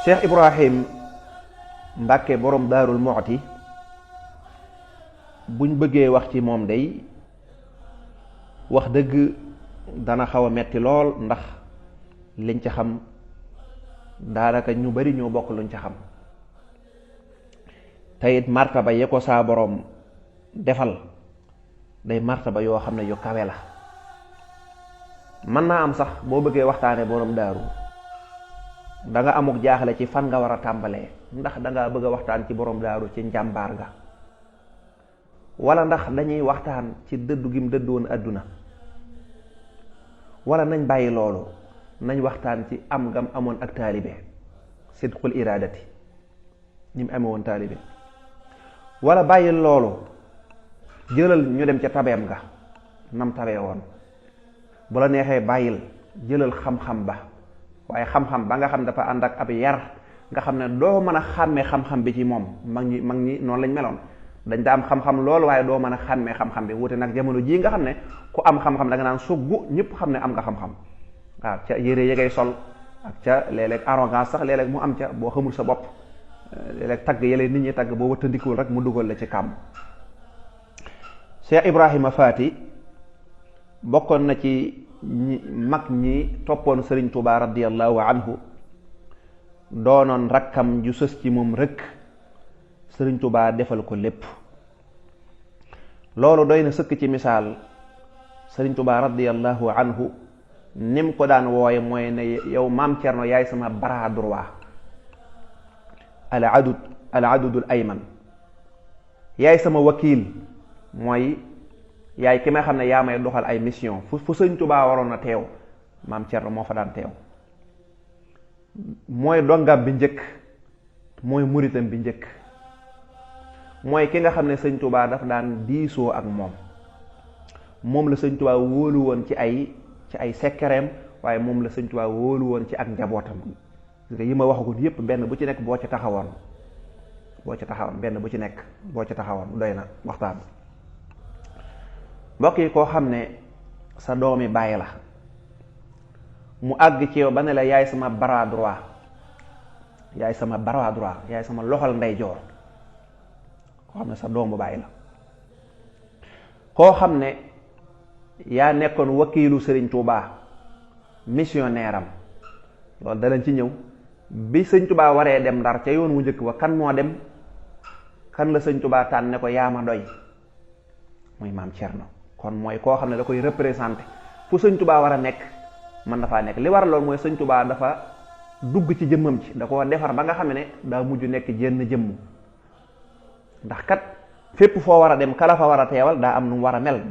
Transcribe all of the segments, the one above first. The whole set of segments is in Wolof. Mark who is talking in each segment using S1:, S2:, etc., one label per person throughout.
S1: Cheikh Ibrahim Mbàkke borom Daarul Muxti buñ bëggee wax ci moom day wax dëgg dana xaw a metti lool, ndax liñ ca xam daanaka ñu bari ñoo bokk luñ ca xam. teyit martaba ye ko saa borom defal day martaba yoo xam ne yu kawe la. mën naa am sax boo bëggee waxtaane borom daaru da nga amuk jaaxle ci fan nga war a tàmbalee, ndax danga bëgg a waxtaan ci borom daaru ci njàmbaar ga, wala ndax dañuy waxtaan ci dëddu gim dëddu woon àdduna, wala nañ bàyyi loolu nañ waxtaan ci am gam amoon ak taalibe, sidqul iradati ñi mu amee woon taalibe, wala bàyyi loolu jëlal ñu dem ca tabeem ga nam tabee woon. bu la neexee bàyyil jëlal xam-xam ba, waaye xam-xam ba nga xam dafa ànd ak ab yar nga xam ne doo mën a xàmmee xam-xam bi ci moom. mag ñi noonu lañ meloon, dañ daa am xam-xam loolu waaye doo mën a xàmmee xam-xam bi. wute nag jamono jii nga xam ne ku am xam-xam da nga naan suggu ñëpp xam ne am nga xam-xam. waaw ca yére ya ngay sol ak ca léeg-léeg arrogance sax léeg-léeg mu am ca boo xamul sa bopp, léeg-léeg tagg yële nit ñi tagg boo wëttandikuwul rek mu dugal la ci kàmm. Cheikh Ibrahima Faati bokkoon na ci mag ñi toppoon Sëriñ Tuubaa radiyallahu anhu, doonoon rakkam ju sës ci moom rek Sëriñ Tuubaa defal ko lépp. loolu doy na sëkk ci misaal. Sëriñ Tuubaa radiyallahu anhu nim ko daan wooye mooy ne yow maam Cerno yaay sama bras droit, al adudul ayman, yaay sama wakiil, mooy yaay ki may xam ne yaa may doxal ay mission. fu Sëriñ Tuubaa waroon a teew maam Cerno moo fa daan teew. mooy dongam bi njëkk, mooy muritam bi njëkk, mooy ki nga xam ne Sëriñ Tuubaa dafa daan diisoo ak moom la Sëriñ Tuubaa wóolu woon ci ay sekkereem, waaye moom la Sëriñ Tuubaa wóolu woon ci ak njabootam. yi ma waxagul yépp benn bu ci nekk boo ci taxawoon benn bu ci nekk boo ci taxawoon doy na waxtaan. mbokk yi, koo xam ne sa doomi bàyyi la mu àgg ci yow ba ne la yaay sama bras droit, yaay sama loxol ndeyjoor, koo xam ne sa doomu bàyyi la, koo xam ne yaa nekkoon wakiilu Sëriñ Tuubaa, missionnaire am. loolu dalañ ci ñëw. bi Sëriñ Tuubaa waree dem Ndar ca yoon wu njëkk wa kan moo dem, kan la Sëriñ Tuubaa tànn ne ko yaa ma doy, muy maam Cerno. kon mooy koo xam ne da koy représenté fu Sëriñ Tuubaa war a nekk mën na faa nekk. li war loolu mooy Sëriñ Tuubaa dafa dugg ci jëmmam ci, da koo defar ba nga xam ne daa mujj nekk jenn jëmm. ndax kat fépp foo war a dem kala fa war a teewal daa am nu mu war a mel,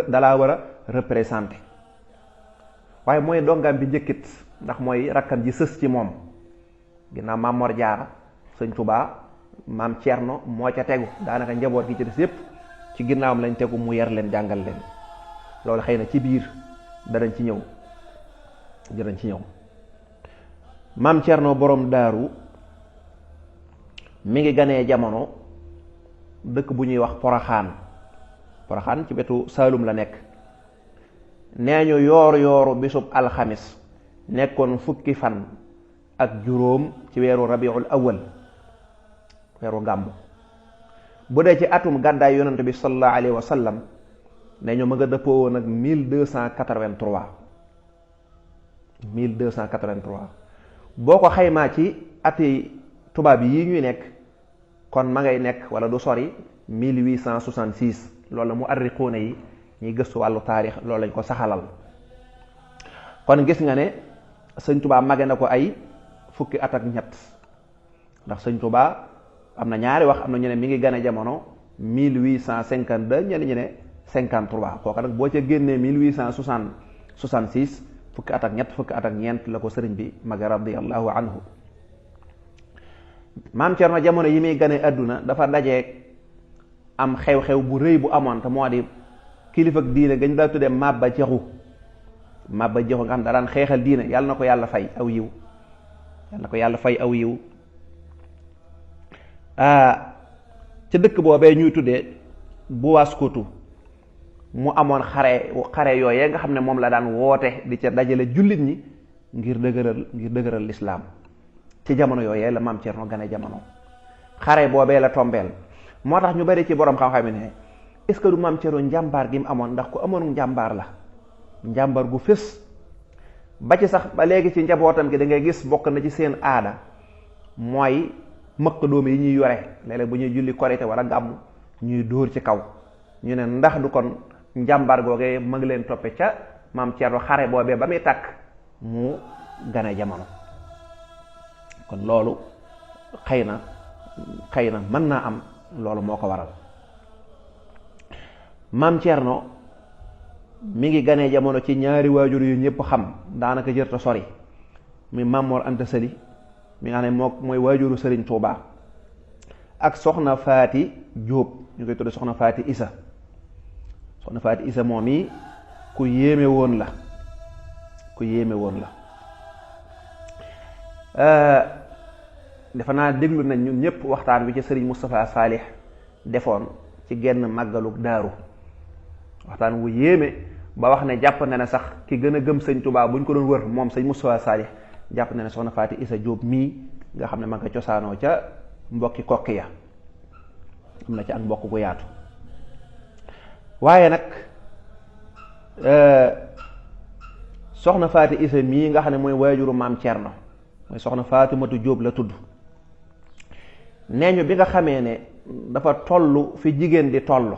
S1: dalaa war a représenté. waaye mooy dongam bi njëkkit, ndax mooy rakkam ji sës ci moom. ginnaaw maam Mor Jaara, Sëriñ Tuubaa, maam Cerno moo ca tegu. daanaka njaboot gi ci des yépp ci ginnaawam lañ tegu, mu yar leen jàngal leen. loolu xëy na ci biir danañ ci ñëw. maam Cerno borom daaru mi ngi ganee jamono dëkk bu ñuy wax Poroxaan ci wetu Saalum la nekk. nee ñu yooru bisub alxamis nekkoon fukki fan ak juróom ci weeru rabiul awal, weeru gàmmu. bu dee ci atum gàddaay yonent bi sallallahu alayhi wa sallam ne ñu ma nga dëppoo woon ak 1283 boo ko xaymaa ci ati tubaab yi ñuy nekk kon ma ngay nekk wala du sori 1866. loolu la mu arriquuna yi ñuy gëstu wàllu taarix loolu lañ ko saxalal. kon gis nga ne Sëriñ Tuubaa mage na ko ay fukki at ak ñett, ndax Sëriñ Tuubaa am na ñaari wax. am na ñu ne mi ngi gane jamono 1852, ñenn ñu ne 53. kooka nag boo ca génnee 1866 fukki at ak ñett fukki at ak ñeent la ko sëriñ bi mage radiyallahu anhu. maam Cerno jamono yi muy gane àdduna dafa dajeeg am xew-xew bu rëy bu amoon te moo di kilifa ak diine gañ daa tuddee Maba Jaxu nga xam da daan xeexal diine yàlla na ko yàlla fay aw yiw yàlla na ko yàlla fay aw yiw ca dëkk boobee ñuy tuddee Buwaaskutu mu amoon xare yooyee nga xam ne moom la daan woote di ca dajale jullit ñi ngir dëgëral lislaam ci jamono yooyee la maam Cerno gane jamono xare boobee la tombeel moo tax ñu bari ci borom xam-xam ne est-ce que du maam Cerno njàmbaar gi mu amoon ndax ku amoon njàmbaar la njàmbaar gu fés ba ci sax ba léegi ci njabootam gi da ngay gis bokk na ci seen aada mooy mëq doom yi ñuy yore léeg-léeg bu ñuy julli korite wala gàmmu ñuy dóor ci kaw ñu ne ndax du kon njàmbaar googee ma ngi leen toppe ca maam Cerno xare boobee ba muy tàkk mu gane jamono kon loolu xëy na mën naa am loolu moo ko waral maam Cerno mi ngi ganee jamono ci ñaari waajur yu ñëpp xam daanaka jërta sori muy Maam Mor Anta Sali mi nga xam ne mooy waajuru Sëriñ Tuubaa ak soxna Faati Jóob ñu koy tudde soxna Faati Isa moom yi ku yéeme woon la defe naa déglu nañ ñun ñëpp waxtaan bi ci Sëriñ Moustapha Saalix defoon ci genn màggalu daaru waxtaan wu yéeme ba wax ne jàpp na ne sax ki gën a gëm sëñ Tuubaa bu ñu ko doon wër moom sëñ Moustapha Saalix jàpp na ne soxna Faati Isa Jóob mii nga xam ne ma nga cosaanoo ca mbokki kokki ya am na ci ak mbokk gu yaatu waaye nag soxna Faati Isa mii nga xam ne mooy waajuru maam Cerno mooy soxna Faatimatu Jóob la tudd nee ñu bi nga xamee ne dafa toll fi jigéen di toll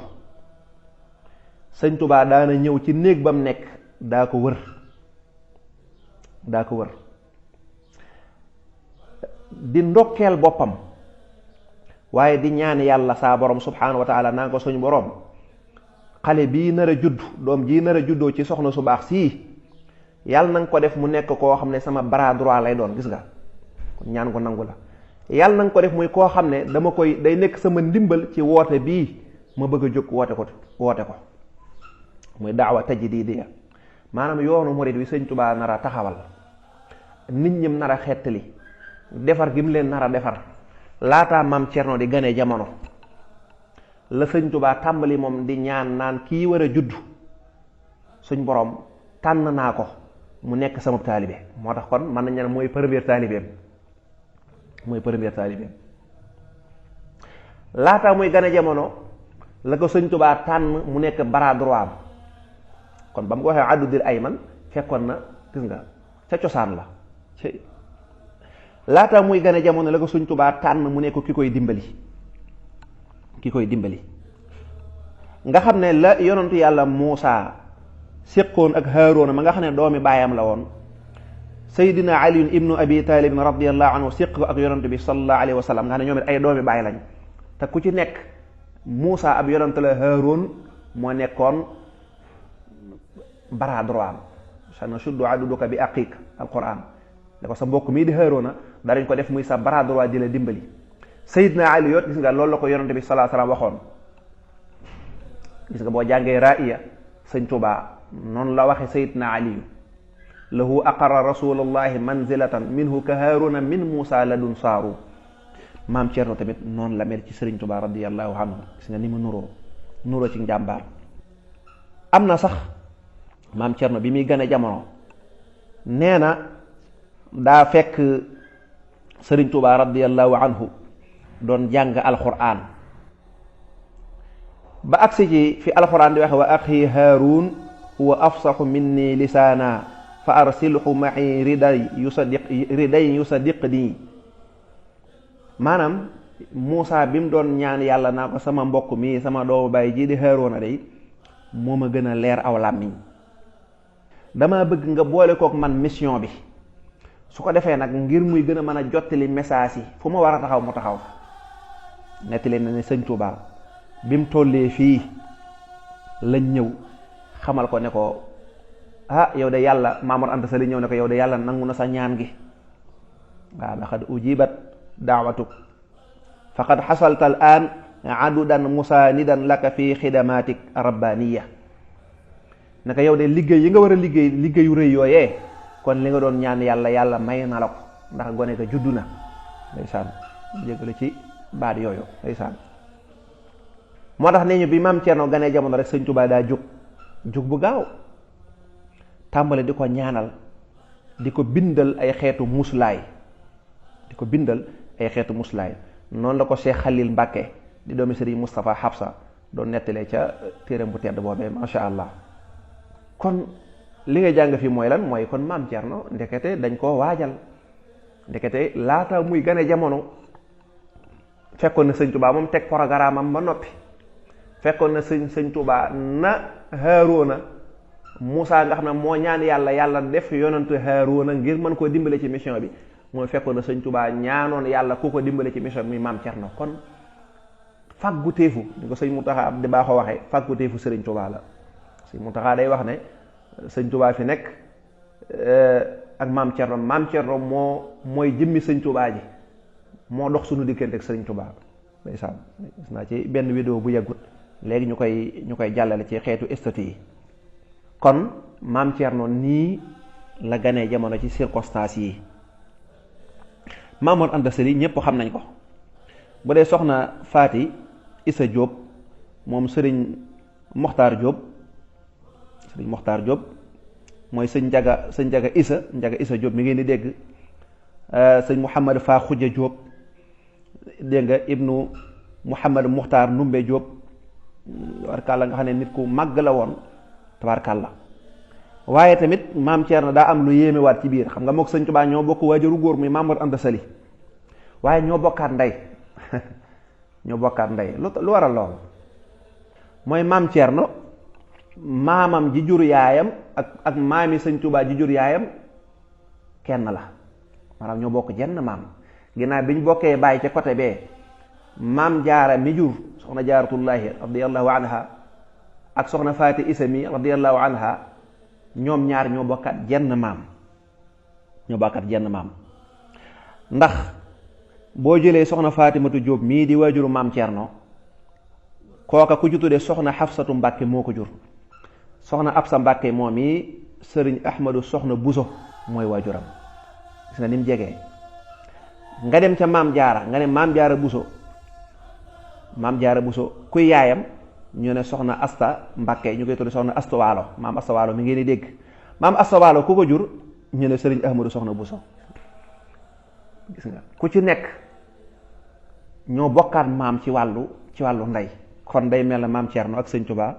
S1: sëñ Tuubaa daana ñëw ci néeg ba mu nekk daa ko wër di ndokkeel boppam waaye di ñaan yàlla saa borom subhaanahu wa taala naa ko suñ borom xale bii nar a judd doom jii nar a juddoo ci soxna su baax sii yàlla na nga ko def mu nekk koo xam ne sama bras droit lay doon gis nga ñaan ko nangu la yàlla na nga ko def muy koo xam ne day nekk sama ndimbal ci woote bii ma bëgg a jóg woote ko muy daawa tajdidiya maanaam yoonu murid wi sëñ Tuubaa nar a taxawal nit ñim nar a xettali defar gi mu leen nar a defar laataa maam Cerno di gane jamono la sëñ Tuubaa tàmbali moom di ñaan naan kii war a judd suñ borom tànn naa ko mu nekk sama taalibe moo tax kon mën nañ ne mooy premier taalibeem laataa muy gane jamono la ko sëñ Tuubaa tànn mu nekk bras droit am kon ba mu ko waxee addudil ayman fekkoon na gis nga ca cosaan la laata muy gane jamono la ko Sëñ Tuubaa tànn mu nekk ki koy dimbali nga xam ne la yonentu yàlla Muusaa séqoon ak Haaroona ma nga xam ne doomi baayam la woon Seydina Ali ibnu Abi Taalib radiyallahu anhu séq ko ak yonent bi sallallahu alayhi wa sallam nga xam ne ñoom it ay doomi baay lañ te ku ci nekk Muusaa ab yonent la Haaroon moo nekkoon bras droit am sanashuddu aduduka bi aqiik alquran da ko sa mbokk mii di Haaroona darañ ko def muy sa bras droit di la dimbali Seydina Ali yoot gis nga loolu la ko yonante bi sallallahu alayhi wasallam waxoon gis nga boo jàngee ra'iya sëñ Tuubaa noonu la waxe Seydina Ali lahu aqarra rasulullahi manzilatan minhu ka Haaroona min Muusa ladun saaru maam Cerno tamit noonu la mel ci Sëriñ Tuubaa radiyallahu anhu gis nga ni mu nuroo ci njàmbaar am na sax maam Cerno bi muy gane jamono nee na daa fekk Sëriñ Tuubaa radiyallahu anhu doon jàng alxuraan ba agsi ci fi alxuraan di waxe wa axi Haaruun huwa afsaxu minni lisaana fa arsilhu ma'i riday yusaddiqni maanaam Muusaa bi mu doon ñaan yàlla naa ko sama mbokk mi sama doomu baay ji di Haaruuna day moo ma gën a leer aw làmmiñ dama bëgg nga boole kook man mission bi su ko defee nag ngir muy gën a mën a jottali message yi fu ma war a taxaw mu taxaw nettali na ne sëñ Tuubaa bi mu tollee fii lañ ñëw xamal ko ne ko yow de yàlla Maam Mor Anta Sali ñëw ne ko yow de yàlla nangu na sa ñaan gi waaw laqad ujibat daawatuk faqad xasalta al an adudan musaanidan laka fi xidamatik rabbaniya naka yow de liggéey yi nga war a liggéeyu rëy yooyee kon li nga doon ñaan yàlla may na la ko ndax gone ka juddu na ndeysaan jégalu ci baat yooyu ndeysaan moo tax nee ñu bi maam Cerno ganee jamono rek sëñ Tuubaa daa jóg bu gaaw tàmbale di ko ñaanal di ko bindal ay xeetu muslaay noonu la ko Cheikh Khalil Mbàkke di doomi Sëriñ Moustapha Habsa doon nettalee ca téeram bu tedd boobee masha Allah kon li nga jàng fi mooy lan mooy kon maam Cerno ndekete dañ koo waajal ndekete laata muy gane jamono fekkoon na sëñ Tuubaa moom teg programme am ba noppi fekkoon na sëñ Tuubaa na Haaruna Muusaa nga xam ne moo ñaan yàlla def yonantu Haaruna ngir mën koo dimbale ci mission bi mooy fekkoon na sëñ Tuubaa ñaanoon yàlla ku ko dimbale ci mission bi maam Cerno kon fàggu téefu ni ko sëñ Muntaxa di baaxoo waxee fàggu téefu sëriñ Tuubaa la sëñ Muntaxa day wax ne sëñ Tuubaa fi nekk ak maam Cerno mooy jëmmi sëñ Tuubaa ji moo dox suñu diggante ak sëriñ Tuubaa ndeysaan gis naa ci benn vidéo bu yàggut léegi ñu koy jàllale ci xeetu statut yi kon maam Cerno nii la ganee jamono ci circonstances yi Maam Mor Anta Sali ñëpp xam nañ ko bu dee soxna Faati Isa Jóob moom sëriñ Moxtaar Jóob mooy sëñ Njaga Isa Jóob mi ngeen di dégg sëñ Mouhamad Faa Xuja Jóob dégg nga ibnu Mouhamad Muxtaar Numbe Jóob tabarkàlla nga xam ne nit ku màgg la woon tabarkàlla waaye tamit maam Cerno daa am lu yéeme waat ci biir xam nga mook sëñ Tuubaa ñoo bokk waajuru góor muy Maam Mor Anta Sali waaye ñoo bokkaat ndey lu waral lool mooy maam Cerno maamam ji jur yaayam ak maami sëñ Tuubaa ji jur yaayam kenn la maanaam ñoo bokk jenn maam ginnaaw bi ñu bokkee bàyyi ca côté bee maam Jaara mi jur soxna Jaaratullaahi radiyallahu anha ak soxna Faati Isa mi radiyallahu anha ñoom ñaar ñoo bokkaat jenn maam ndax boo jëlee soxna Faatimatu Jóob mii di waajuru maam Cerno kooka ku ci tuddee soxna Xafsatu Mbàkke moo ko jur soxna Absa Mbàkke moom yi sëriñ Ahmadu soxna Buso mooy waajuram gis nga ni mu jegee nga dem ca maam Jaara nga ne maam Jaara Buso kuy yaayam ñu ne soxna Asta Mbàkke ñu koy tudde soxna Asta Waalo maam Asta Waalo mi ngeen di dégg maam Asta Waalo ku ko jur ñu ne sëriñ Ahmadu soxna Buso gis nga ku ci nekk ñoo bokkaat maam ci wàllu ndey kon day mel na maam Cerno ak sëñ Tuubaa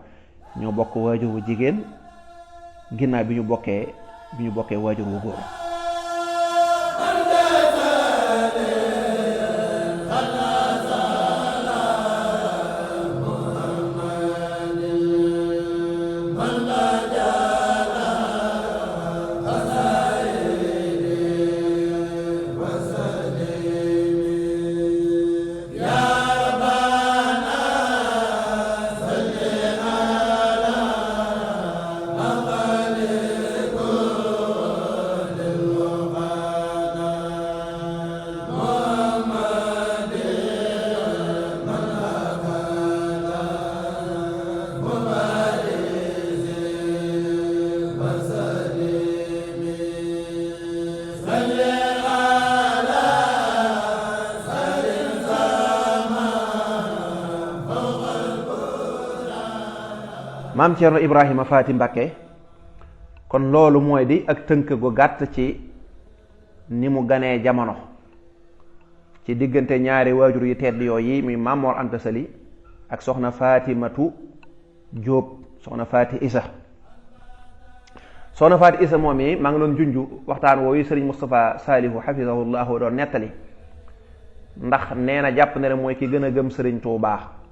S1: ñoo bokk waajur wu jigéen ginnaaw bi ñu bokkee waajur wu góor maam Cerno Ibrahima Faati Mbàkke kon loolu mooy di ak tënk gu gàtt ci ni mu ganee jamono ci diggante ñaari waajur yu tedd yooyu muy Maam Mor Anta Sali ak soxna Faatimatu Jóob soxna Faati Isa moom yi maa ngi doon junju waxtaan woowu sëriñ Moustapha Saalihu xafisahullahu doon nettali ndax nee na jàpp na ne mooy ki gën a gëm sëriñ Tuubaa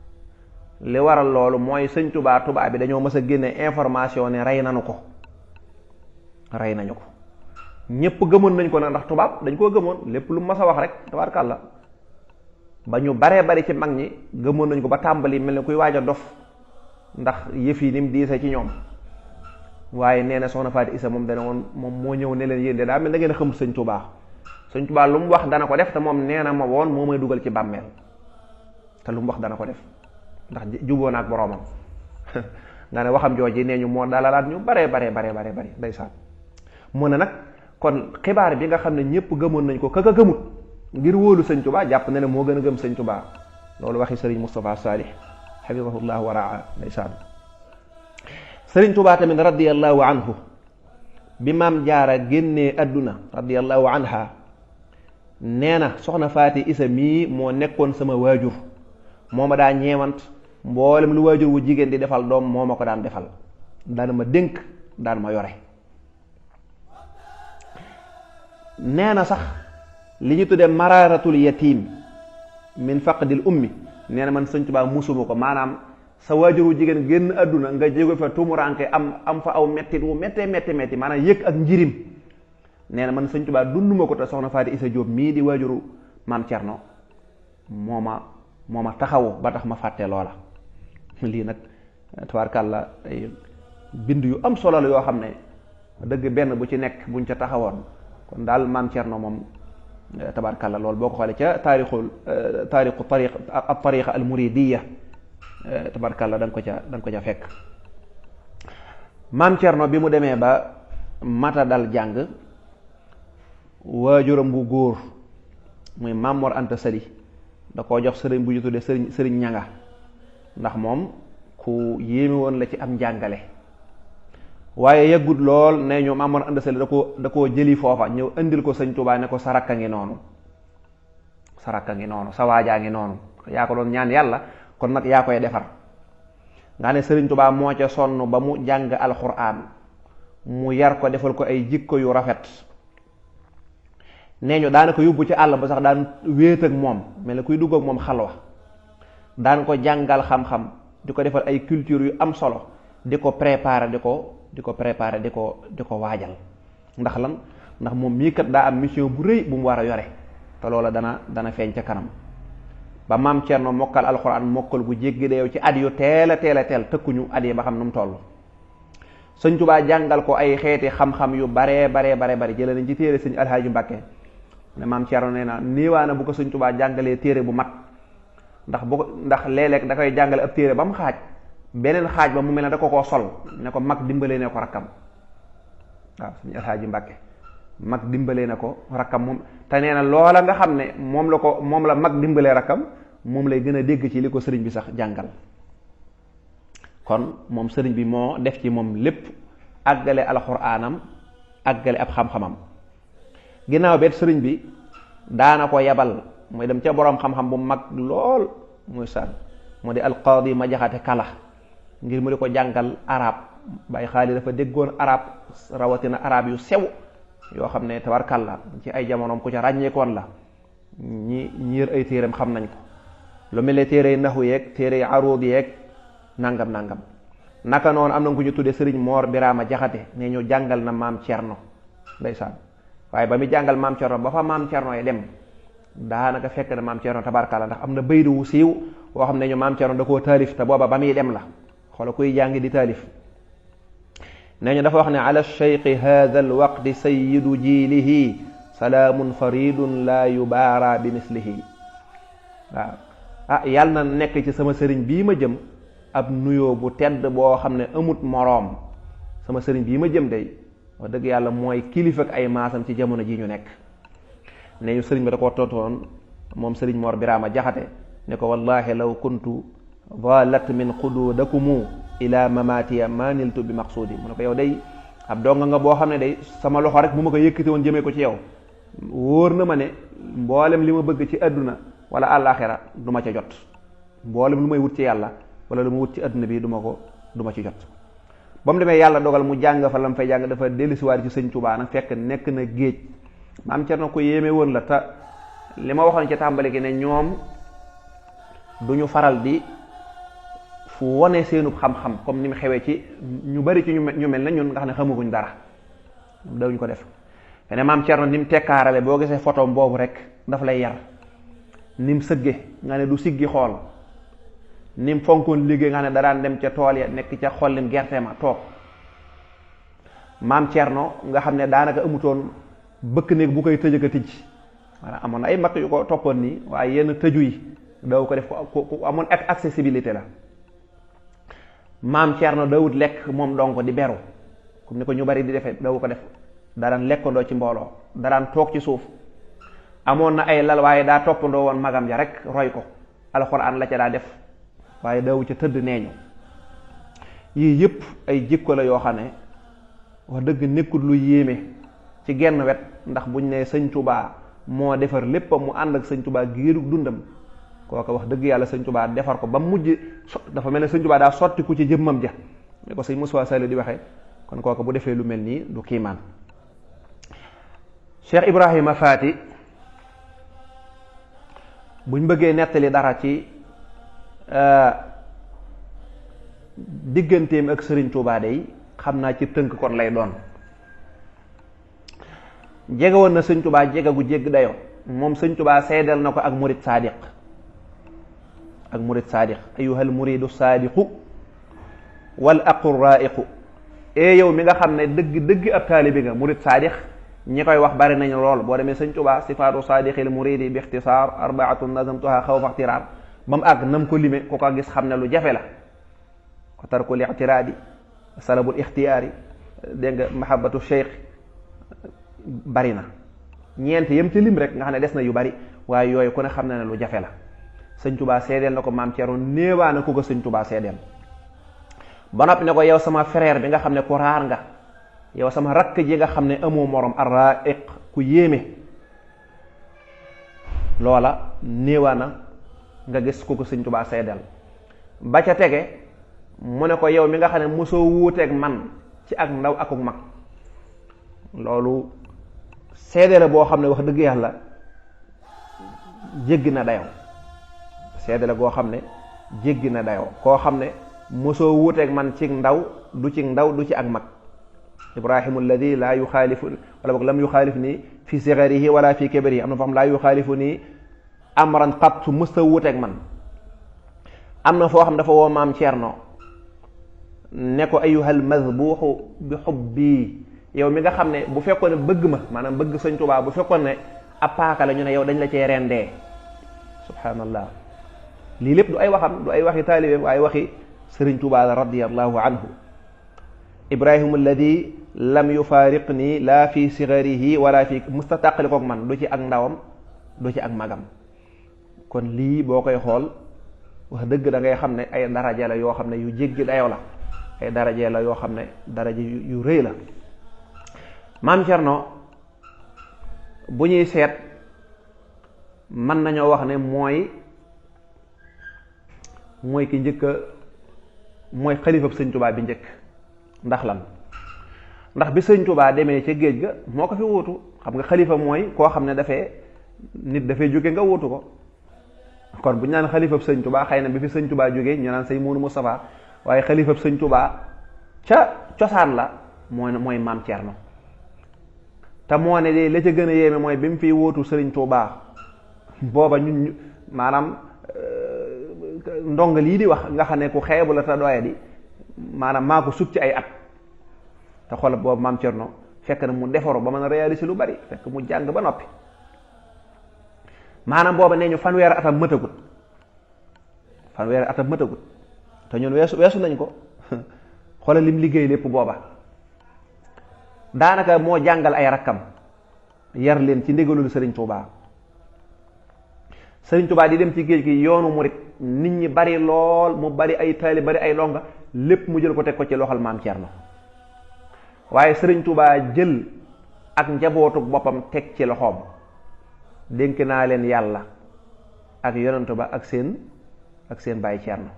S1: li waral loolu mooy sëñ Tuubaa bi dañoo mës a génne information ne rey nañu ko ñépp gëmoon nañ ko nag ndax tubaab dañ koo gëmoon lépp lu mas a wax rek tabaarkàlla ba ñu baree bari ci mag ñi gëmoon nañ ko ba tàmbali mel ni kuy waaj a dof ndax yëf yi ni mu diisee ci ñoom waaye nee na soxna Faati Isa moom dana woon moom moo ñëw ne leen yéen de daa mel da ngeen a xamul sëñ Tuubaa Sëñ Tuubaa lu mu wax dana ko def te moom nee na ma woon moo may dugal ci bàmmeel te lu mu wax dana ko def ndax juboo na ak boroomam nga ne waxam jooji nee ñu moo dalalaat ñu bare ndeysaan mu ne nag kon xibaar bi nga xam ne ñëpp gëmoon nañ ko kaka gëmut ngir wóolu Sëñ Tuubaa jàpp na ne moo gën a gëm Sëñ Tuubaa loolu waxi Sëriñ Moustapha Salih xafidahullah wa raa ndeysaan Sëriñ Tuubaa tamit radiyallahu anhu bi maam jaara génnee adduna radiyallahu anha nee na soxna Faati Isa mii moo nekkoon sama waajur moo ma daa ñeewant mboolem lu waajur wu jigéen di defal doom moo ma ko daan defal daan ma dénk daan ma yore nee na sax li ñu tuddee mararatul yatim min faqdil ummi nee na man Sëñ Tuubaa musuma ko maanaam sa waajur wu jigéen génn àdduna nga jéego fa tumuranke am fa aw mettit wu metti maanaam yëg ak njirim nee na man Sëñ Tuubaa dunduma ko te soxna Faati Isa Jóob mii di waajuru maam Cerno moo ma taxawu ba tax ma fàtte loola lii nag tabaarkàlla ay bind yu am solo la yoo xam ne dëgg benn bu ci nekk buñ ca taxawoon kon daal maam Cerno moom tabaarkàlla loolu boo ko xoolee ca taarixu tariqa al muridiya tabaarkàlla da nga ko ca fekk maam Cerno bi mu demee ba mata dal jàng waajuram bu góor muy Maam Mor Anta Sali da koo jox sëriñ bu ñu tuddee sëriñ ñanga ndax moom ku yéeme woon la ci am njàngale waaye yeggut lool ne ñu Maam Mor Anta Sali da koo jëli foofa ñëw indil ko Sëñ Tuubaa ne ko sa rakka ngi noonu sa waajaa ngi noonu yaa ko doon ñaan yàlla kon nag yaa koy defar nga ne Sëriñ Tuubaa moo ca sonn ba mu jàng alxuraan mu yar ko defal ko ay jikko yu rafet nee ñu daana ko yóbbu ci àll ba sax daan wéet ak moom mel ne kuy dugg ak moom xalwa daan ko jàngal xam-xam di ko defal ay culture yu am solo di ko préparer di ko waajal ndax lan ndax moom mii kat daa am mission bu rëy bu mu war a yore te loola dana feeñ ca kanam ba maam Cerno mokkal alxuraan mokkal gu jéggi dayow ci at yu teel a teel tëkkuñu at yi ba xam nu mu toll Sëñ Tuubaa jàngal ko ay xeeti xam-xam yu baree jëlee nañ ci téere Sëñ Alhaaji Mbàkke ne maam Cerno nee na niiwaana bu ko Sëñ Tuubaa jàngalee téere bu mat ndax léeg-léeg da koy jàngale ab téere ba mu xaaj beneen xaaj ba mu mel ne da ko koo sol ne ko mag dimbalee ne ko rakkam waaw Sëñ Alhaaji Mbàkke mag dimbalee na ko rakkam moom te nee na loola nga xam ne moom la mag dimbalee rakkam moom lay gën a dégg ci li ko sëriñ bi sax jàngal kon moom sëriñ bi moo def ci moom lépp àggale alxuraanam àggale ab xam-xamam ginnaaw beet sëriñ bi daana ko yebal muy dem ca boroom xam-xam bu mag lool muy sàn mu di alqaadi ma jaxate kala ngir mu di ko jàngal arab Baay Xaali dafa déggoon arab rawatina arab yu sew yoo xam ne tabarkàlla ci ay jamonoom ku ca ràññeekoon la ñi yër ay téereem xam nañ ko lu mel ne téere naxu yeeg téere aruud yeeg nangam naka noonu am na ku ñu tuddee sëriñ Moor Biraama Jaxate ne ñu jàngal na maam Cerno ndeysaan waaye ba muy jàngal maam Cerno ba fa maam Cerno yi dem daanaka fekk na maam Cerno tabarkàlla ndax am na baydu wu siiw woo xam ne ñu maam Cerno da koo taalif te booba ba muy dem la xoola kuy jàngi di taalif nee ñu dafa wax ne ala cheikhi hada alwaqti sayidu jiilihi salaamun faridun la yubaara bi mislihi waaw yàlla na nekk ci sama sëriñ bii ma jëm ab nuyoo bu tedd boo xam ne amut moroom sama sëriñ bii ma jëm day wax dëgg yàlla mooy kilifa ak ay maasam ci jamono ji ñu nekk ne ñu sëriñ ba da koo tontoon moom sëriñ Mor Biraama Jaxate ne ko wallahi law kuntu dalat min xuduudakumu ila mamatiya ma niltu bi maqsuudi mu ne ko yow day ab donga nga boo xam ne day sama loxo rek bu ma ko yëkkati woon jëmee ko ci yow wóor na ma ne mboolem li ma bëgg ci àdduna wala àllaaxira du ma ca jot mboolem lu may wut ci yàlla wala lu ma wut ci àdduna bi du ma ci jot ba mu demee yàlla dogal mu jàng fa lam fay jàng dafa dellusiwaat ci Sëñ Tuubaa nag fekk nekk na géej maam Cerno ko yéeme woon la te li ma waxoon ci tàmbali gi ne ñoom duñu faral di fu wone seenub xam-xam comme ni mu xewee ci ñu bari ci ñu mel na ñun nga xam ne xamaguñ dara dawuñ ko def fene maam Cerno ni mu tekkaarale boo gisee photo boobu rek daf lay yar ni mu sëgge nga ne du siggi xool ni mu fonkoon liggéey nga ne da daan dem ca tool ya nekk ca xollim gerte ma toog maam Cerno nga xam ne daanaka amutoon bëkk néeg bu koy tëj ak a tijj maanaam amoon na ay mag yu ko toppoon nii waaye yenn tëju yi daw ko def ku amoon ak accessibilité la. maam Thierno dawut lekk moom donc di beru comme ni ko ñu bari di defee daw ko def daa daan lekkandoo ci mbooloo daa daan toog ci suuf amoon na ay lal waaye daa toppandoo woon magam ja rek roy ko alxuraan la ca daa def waaye dawu ca tëdd neeñu yii yëpp ay jikko la yoo xam ne wax dëgg nekkul lu yéeme ci genn wet ndax buñ ne sëñ Tuubaa moo defar léppam mu ànd ak sëñ Tuubaa giirug dundam kooka wax dëgg yàlla sëñ Tuubaa defar ko ba mujj dafa mel ne sëñ Tuubaa daa sotti ku ci jëmmam ja ni ko sëñ Moussa Sall di waxee kon kooka bu defee lu mel nii du kiimaan Cheikh Ibrahima Faati buñ bëggee nettali dara ci digganteem ak sëriñ Tuubaa day xam naa ci tënk kon lay doon jege woon na sëñ Tuubaa jege gu jégg dayoo moom sëñ Tuubaa seedeel na ko ak murid saadiq ayuhal muridu saadiqu wal aqu raiqu yow mi nga xam ne dëgg ab taalibi nga murid saadiq ñi koy wax bari nañu lool boo demee sëñ Tuubaa sifaatu saadiqil muridi bi ixtisaar arbaatun nazamtuha xawfa ixtiraar ba mu àgg nam ko lime ku ko gis xam ne lu jafe la ko tarkul ixtiraadi salabul ixtiyaari dégg nga mahabbatu cheikh bari na ñeent yem ci lim rek nga xam ne des na yu bari waaye yooyu ku ne xam na ne lu jafe la sëñ Tuubaa seedeel na ko maam Thierno néewaa na ku ko sëñ Tuubaa seedeel ba noppi ne ko yow sama frère bi nga xam ne ku raar nga yow sama rakk ji nga xam ne amoo morom arraiq ku yéeme loola néewaa na nga gis ku ko sëñ Tuubaa seedeel ba ca tege mu ne ko yow mi nga xam ne mosoo wuuteeg man ci ak ndaw akuk mag loolu seede la boo xam ne wax dëgg yàlla jéggi na dayoo seede la goo xam ne jéggi na dayoo koo xam ne mosoo wuuteeg man ci ndaw du ci ak mag ibrahimu alladi laa yuxaalifu wala boog lam yuxaalif nii fi sigarihi wala fi kibarihi am na foo xam laa yuxaalifu nii amran qattu mësta wuuteeg man am na foo xam dafa woo maam Thierno ne ko ayuhal madbuuxu bi xubbi yow mi nga xam ne bu fekkoon ne bëgg ma maanaam bëgg sëñ Tuubaa bu fekkoon ne ab paaka la ñu ne yow dañ la cee rendee subhaanallah lii lépp du ay waxam du ay waxi taalibeem waaye waxi sëriñ Tuubaa la radiyallahu anhu ibrahimu alladi lam yufaariqni laa fi sigarihi wala fi mustataqali koog man du ci ak ndawam du ci ak magam kon lii boo koy xool wax dëgg da ngay xam ne ay daraja la yoo xam ne yu jéggi dayoo la ay daraja la yoo xam ne daraja yu rëy la maam Thierno bu ñuy seet mën nañoo wax ne mooy ki njëkk mooy xalifab sëñ Tuubaa bi njëkk ndax lan ndax bi sëñ Tuubaa demee ca géej ga moo ko fi wuutu xam nga xalifa mooy koo xam ne nit dafay jóge nga wuutu ko kon bu ñu naan xalifab sëñ Tuubaa xëy na bi fi sëñ Tuubaa jógee ñu naan sëñ Muudu Mustafaa waaye xalifab sëñ Tuubaa ca cosaan la mooy maam Thierno te moo ne de la ca gën a yéeme mooy bi mu fiy wóotu sëriñ Tuubaa booba ñun maanaam ndonga lii di wax nga xam ne ku xeebu la te doya di maanaam maa ko sut ci ay at te xoolal boobu maam Thierno fekk na mu defaru ba mën a réaliser lu bari fekk mu jàng ba noppi maanaam booba nee ñu fanweeri atam mëtagut te ñun weesu nañ ko xoolal lim liggéey lépp booba daanaka moo jàngal ay rakkam yar leen ci ndigalul sëriñ Tuubaa sëriñ Tuubaa di dem ci géej gi yoonu murit nit ñi bari lool mu bari ay taali bari ay longa lépp mu jël ko teg ko ci loxol maam Thierno waaye sëriñ Tuubaa jël ak njabootu boppam teg ci loxoom dénk naa leen yàlla ak yonent ba ak seen baay Thierno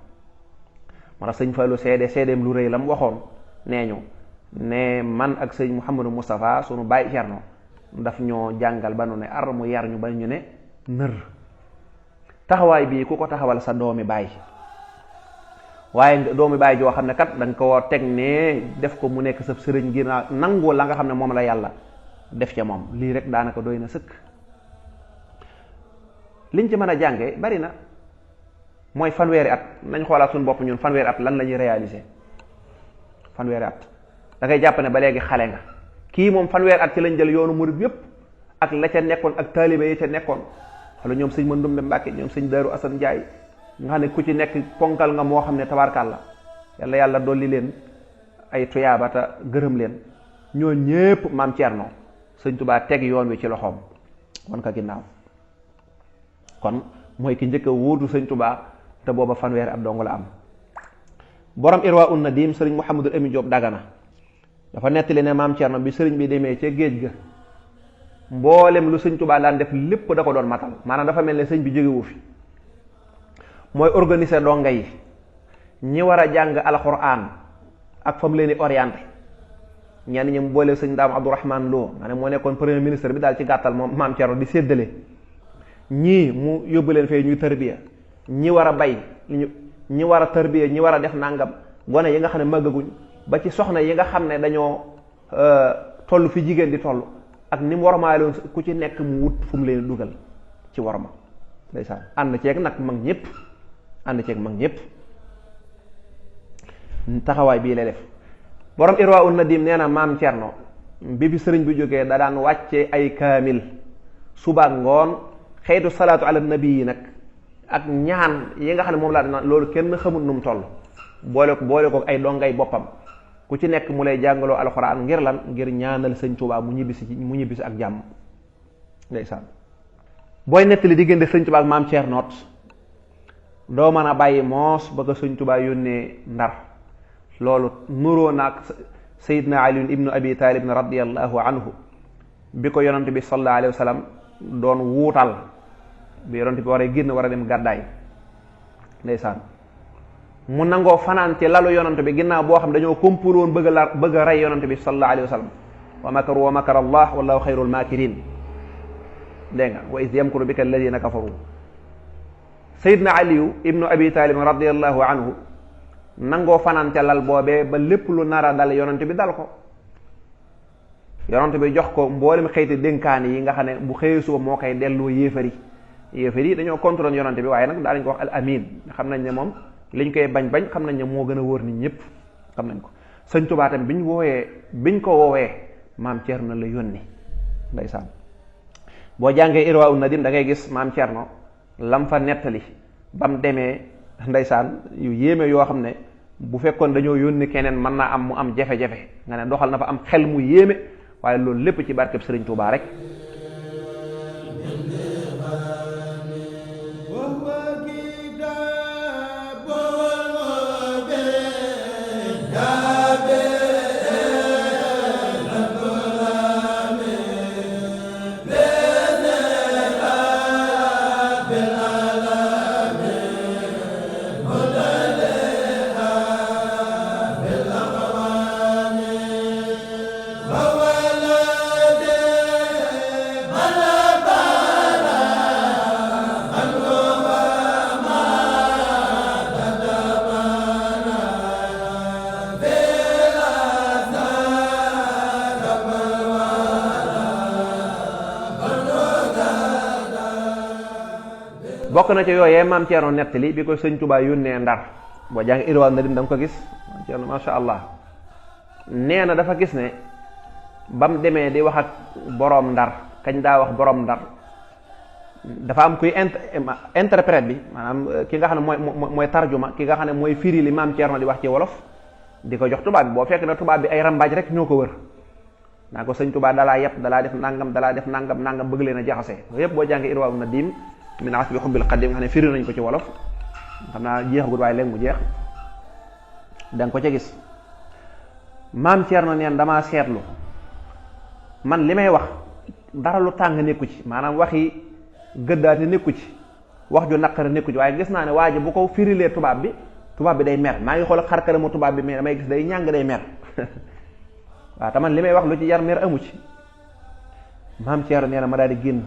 S1: moo tax sëñ Fallu seedeem lu rëy la mu waxoon nee ñu ne man ak sëñ Mouhamadou Moustapha sunu baay Thierno daf ñoo jàngal ba nu ne ar mu yar ñu ba ñu ne nër taxawaay bii ku ko taxawal sa doomi baay waaye doomi baay joo xam ne kat danga ko teg ne def ko mu nekk sa sëriñ ngir nangu la nga xam ne moom la yàlla def ca moom lii rek daanaka doy na sëkk liñ ci mën a jànge bari na mooy fanweeri at nañ xoolaat suñu bopp ñun fanweeri at lan la ñuy réaliser fanweeri at da ngay jàpp ne ba léegi xale nga kii moom fanweeri at ci lañ jël yoonu murid yépp ak la ca nekkoon ak taalibe yi ca nekkoon wala ñoom sëñ Mandumbe Mbàkke ñoom sëñ Daaru Asan Njaay nga xam ne ku ci nekk ponkal nga moo xam ne tabaarkàlla yàlla dolli leen ay tuyaaba te gërëm leen ñoo ñépp maam Cerno sëñ Tubaa teg yoon wi ci loxoom wan ko ginnaaw kon mooy ki njëkk a wóotu sëñ Tubaa te booba fanweeri at dong la am. borom Irwa un Nadim sëriñ Mouhamadul Amin Diop Dagana dafa nettali ne maam Cerno bi sëriñ bi demee ca géej ga mboolem lu sëñ Tubaa daan def lépp da ko doon matal maanaam dafa mel ne sëñ bi jógewu fi mooy organiser donga yi ñi war a jàng alxuraan ak fa mu leen di orienté ñenn ñi mu boole sëñ Daam Abdourahman Lo nga ne moo nekkoon premier ministre bi daal ci gàttal moom maam Cerno di séddale ñii mu yóbbu leen fee ñuy tarbiya ñi war a bay ñi war a tarbiya ñi war a def nangam gone yi nga xam ne màggaguñ ba ci soxna yi nga xam ne dañoo toll fi jigéen di toll ak ni mu warmaaloon ku ci nekk mu wut fu mu leen dugal ci warma ndeysaan ànd ceeg nag mag ñëpp taxawaay bii lay def borom Irwa un Nadim nee na maam Cerno bi fi sëriñ bi jógee da daan wàcce ay kaamil suba ngoon xeetu salaatu ala nabi yi nag ak ñaan yi nga xam ne moom laa dina loolu kenn xamul nu mu toll boole ko ay dongay boppam ku ci nekk mu lay jàngaloo alxuraan ngir lan ngir ñaanal sëñ Tuubaa mu ñibbisi ak jàmm ndeysaan booy nettali diggante sëñ Tuubaa ak maam Cerno doo mën a bàyyi moos ba ko sëñ Tuubaa yónnee Ndar loolu nuroo naag Seydina Ali ibnu Abi Talib radiyallahu anhu bi ko yonante bi sallallahu alayhi wa sallam doon wuutal bi yonante bi waree génn war a dem gàddaay ndeysaan mu nangoo fanaan ci lalu yonante bi ginnaaw boo xam dañoo kompul woon bëgg a rey yonante bi sallallahu alayhi wa sallam wa makaru wa makara allah wallahu xayrul makirin dégg nga wa id yamkuru bika alladina kafaru Seydina aliyu ibnu abi talib radiallahu anhu nangoo fanaan ca lal boobee ba lépp lu nar a dal yonante bi dal ko yonante bi jox ko mboolem xëyti dénkaani yi nga xam ne bu xëyee suba moo koy delloo yéefari yi dañoo contrôle yonante bi waaye nag daa nañ ko wax al amin xam nañ ne moom liñ koy bañ xam nañ ne moo gën a wóor nit ñëpp xam nañ ko sëñ Tuubaa tam biñ ko woowee maam Cerno la yónni ndeysaan boo jàngee Irwa un Nadim da ngay gis maam Cerno lam fa nettali bam demee ndeysaan yu yéeme yoo xam ne bu fekkoon dañoo yónni keneen mën naa am mu am jafe-jafe nga ne doxal na fa am xel mu yéeme waaye loolu lépp ci barkeb Sëriñ Tuubaa rek bokk na ci yooyee maam Cerno nettali bi ko sëñ Tuubaa yónnee Ndar boo jàng Irwa Nadim da nga ko gis maam Cerno masha Allah nee na dafa gis ne ba mu demee di wax ak boroom Ndar kañ daa wax boroom Ndar dafa am kuy interprète bi maanaam ki nga xam ne mooy tarjuma ki nga xam ne mooy firi li maam Cerno di wax ci wolof di ko jox tubaab bi boo fekk na tubaab bi ay rambaaj rek ñoo ko wër naa ko sëñ Tuubaa dalaa yëpp dalaa def nangam bëgg leen a jaxase yëpp boo jàng Irwa Nadim min asbi xubbil xadim nga xam ne firi nañ ko ci wolof xam naa jeexagul waaye léegi mu jeex da nga ko ca gis maam Cerno neen damaa seetlu man li may wax dara lu tàng nekku ci maanaam waxi gëddaate nekku ci wax ju naqari nekku ci waaye gis naa ne waa ji bu ko firilee tubaab bi day mer maa ngi xool xar kanamu tubaab bi mais damay gis day ñàng day mer waaw te man li may wax lu ci jar mer amu ci maam Cerno nee na ma daal di génn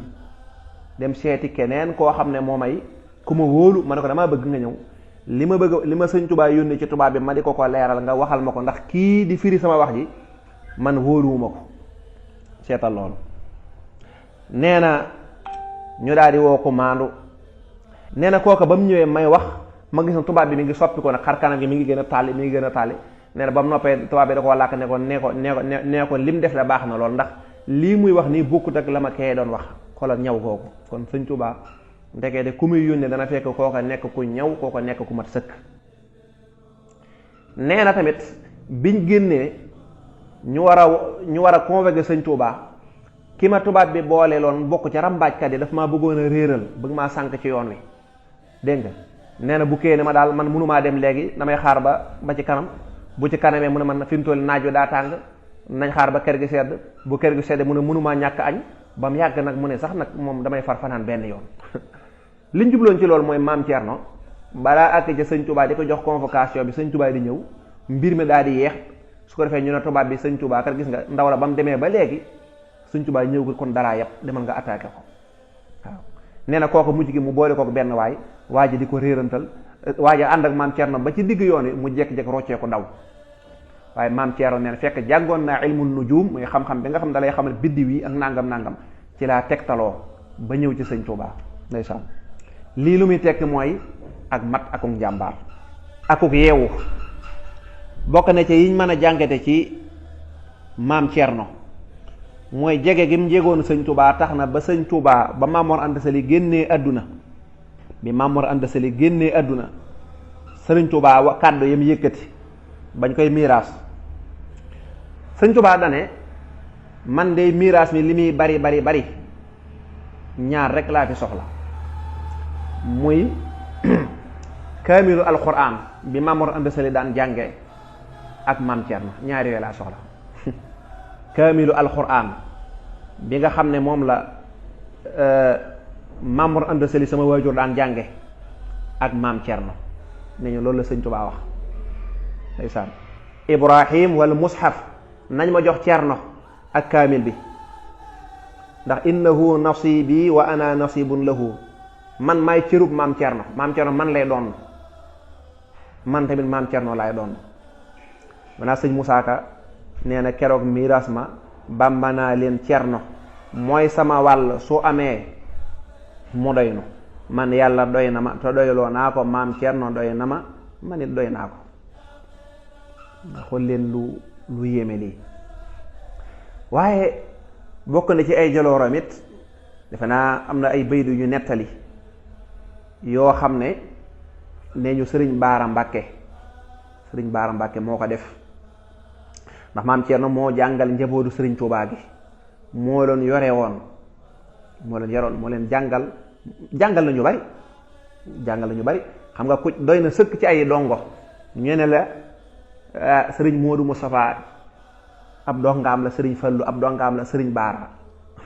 S1: dem seeti keneen koo xam ne moo may ku ma wóolu ma ne ko damaa bëgg nga ñëw li ma sëñ Tuubaa yónnee ci tubaab bi ma di ko leeral nga waxal ma ko ndax kii di firi sama wax ji man wóoluwuma ko seetal loolu nee na ñu daal di woo ko maandu nee na kooka ba mu ñëwee may wax ma gis na tubaab bi mi ngi soppi ko nag xar kanam gi mi ngi gën a tàlli nee na ba mu noppee tubaab bi da koo làkk ne ko lim def la baax na lool ndax lii muy wax nii bokkut ak la ma kee doon wax xoolal ñaw kooku. kon sëñ Tuubaa ndekee de ku muy yónnee dana fekk kooka nekk ku ñaw kooka nekk ku mat sëkk. nee na tamit biñ génnee ñu war a convoquer sëñ Tuubaa ki ma tubaab bi boole loon bokk ca rambaajkat yi daf maa bëggoon a réeral bëgg maa sànk ci yoon wi dégg nga. nee na bu kee ne ma daal man mënumaa dem léegi damay xaar ba ci kanam bu ci kanamee mu ne man fi mu toll naaj wi daa tàng nañ xaar ba kër gi sedd bu kër gi sedd mu ne mënumaa ñàkk añ ba mu yàgg nag mu ne sax nag moom damay far fanaan benn yoon. liñ jubloon ci loolu mooy maam Thierno balaa àgg ca sëñ Touba di ko jox convocation bi sëñ Touba di ñëw mbir mi daal di yeex su ko defee ñu ne tubaab bi sëñ Touba kat gis nga ndaw la ba mu demee ba léegi sëñ Touba ñëw ko kon daraa yëpp demal nga attaqué ko waaw. nee na kooku mujj gi mu boole kook benn waa ji di ko réerantal waa ji ànd ak maam Thierno ba ci digg yoon wi mu jekk-jekk roccee ko daw. waaye maam Thierno nee na fekk jàngoon naa ilmul nujum muy xam-xam bi nga xam da lay xamal biddiw yi ak nangam ci laa tegtaloo ba ñëw ci sëñ Touba ndeysaan. lii lu muy tekk mooy ak mat akuk njàmbaar akuk yeewu. bokk na ci yiñ mën a jàngate ci maam Thierno mooy jege gi mu jegoon sëñ Touba tax na ba sëñ Touba ba Maam Mor Anta Sali génnee àdduna bi Maam Mor Anta Sali génnee àdduna sëriñ Touba kàddu yam yëkkati bañ koy miiraas sëñ Touba dane man de miiraas mi li muy bari ñaar rek laa fi soxla muy kaamilu alquran bi Maam Mor Anta Sali daan jànge ak maam Thierno ñaar yooyu laa soxla kaamilu alquran bi nga xam ne moom la Maam Mor Anta Sali sama waajur daan jànge ak maam Thierno ne ñu loolu la sëñ Touba wax ndeysaan. Ibrahim wala mushaf nañ ma jox Thierno ak kaamil bi ndax innahu nasibi wa ana nasibun lahu man maay cërub maam Thierno man lay doon man tamit maam Thierno laay doon. manaa sëñ Moussa Ka nee na keroog miiras ma bàmba naa leen Thierno mooy sama wàll su amee mu doy nu man yàlla doy na ma te doyloo naa ko maam Thierno doy na ma man it doy naa ko. nga xool leen lu yéeme lii. waaye bokk na ci ay jalooroom it defe naa am na ay baydu ñu nettali yoo xam ne nee ñu sëriñ Baara Mbàkke moo ko def ndax maam Thierno moo jàngal njabootu sëriñ Touba gi moo leen yore woon moo leen jàngal nañu bari xam nga ku doy na sëkk ci ay dongo ñu ne la sëriñ Modou Moustapha ab dongaam la sëriñ Fallu ab dongaam la sëriñ Baara